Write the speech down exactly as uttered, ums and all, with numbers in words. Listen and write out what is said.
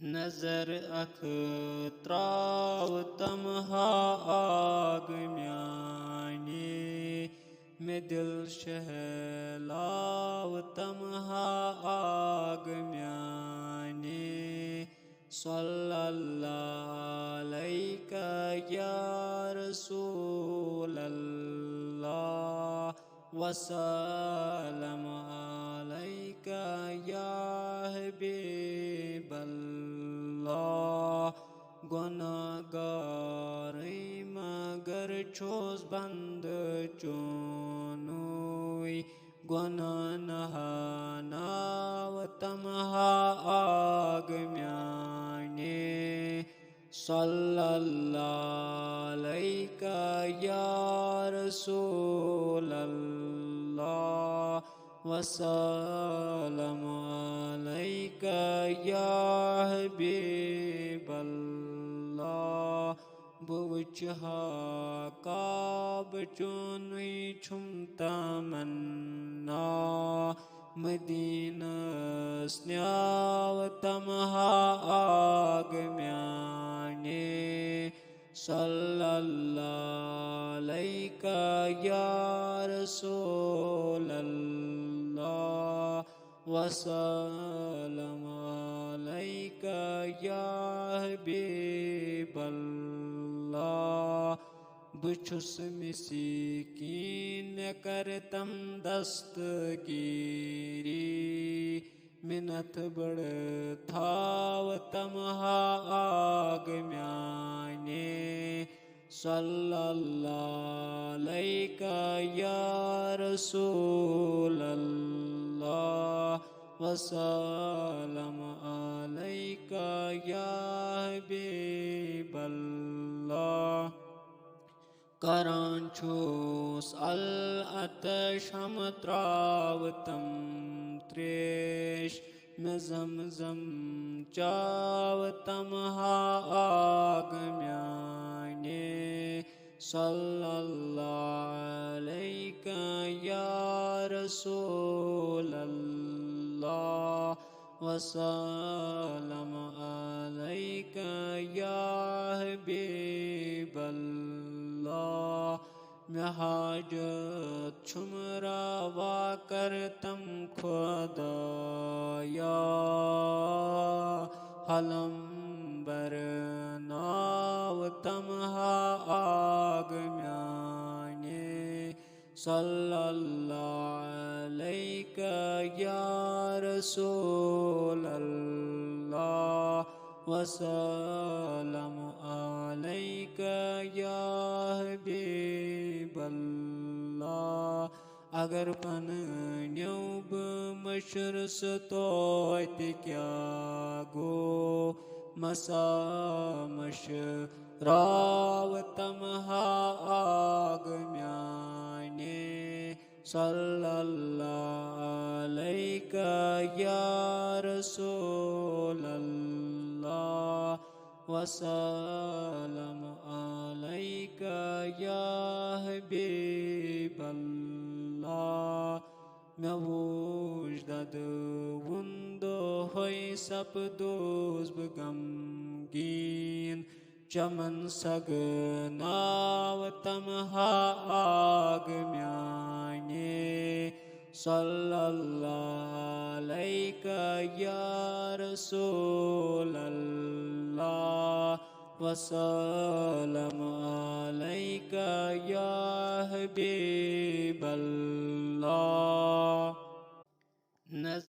نظر اکھ تراو تمہا آگ میانہِ، مےٚ دِل شہلاو تمہا آگ میانہِ۔ صلی اللہ علیک یا رسول اللہ، وسلم علیک یا حبیب اللہ۔ گناہگارٕے مگر چھُس بندٕ چونُے، گناہ نہاناو تمہا آگ میانہِ۔ صلی اللہ علیک یا رسول اللہ، وسلم علیک یا حبیب اللہ۔ بہٕ وٕچھِ ہا کعبہٕ چونُے، چھُم تمنا مدینس نیاو تمہا آگ میانہِ۔ صلی اللہ علیک یا رسول اللہ، وسلم علیک یا حبیب اللہ۔ بہٕ چھُس مسکین، مےٚ کر تم دستگیری، منت بڑ تھاو تمہا آگ میانہِ۔ صلی اللہ علیک یا رسول اللہ، وسلم علیک یا حبیب اللہ۔ کران چھُس العطش، ہم تراو تم تریش، مےٚ زمزم چاو تمہا آگ میانہِ۔ صلی اللہ علیک یا رسول اللہ، وسلم علیک یا حبیب اللہ۔ مےٚ حاجت چھُم روا کر تم خدایا، حلم بر ناو تمہا آگ میانہِ۔ صلی اللہ علیک یا رسول اللہ، وسلم علیک یا حبیب اللہ۔ اگر پننیو بہٕ مٔشرس توتہِ کیٛاہ گوٚو، مسا مٔشراو تمہا آگ میانہِ۔ صلی اللہ علیک یا رسول اللہ، وسلم علیک یا حبیب اللہ۔ مےٚ وُچھ دَدٕ وُن دۄہَے سپدوس بہٕ غمگیٖن، چمن سگناو تمہا آگ میانہِ۔ صلی اللہ علیک یا رسول اللہ، وسلم علیک یا حبیب اللہ۔ نظر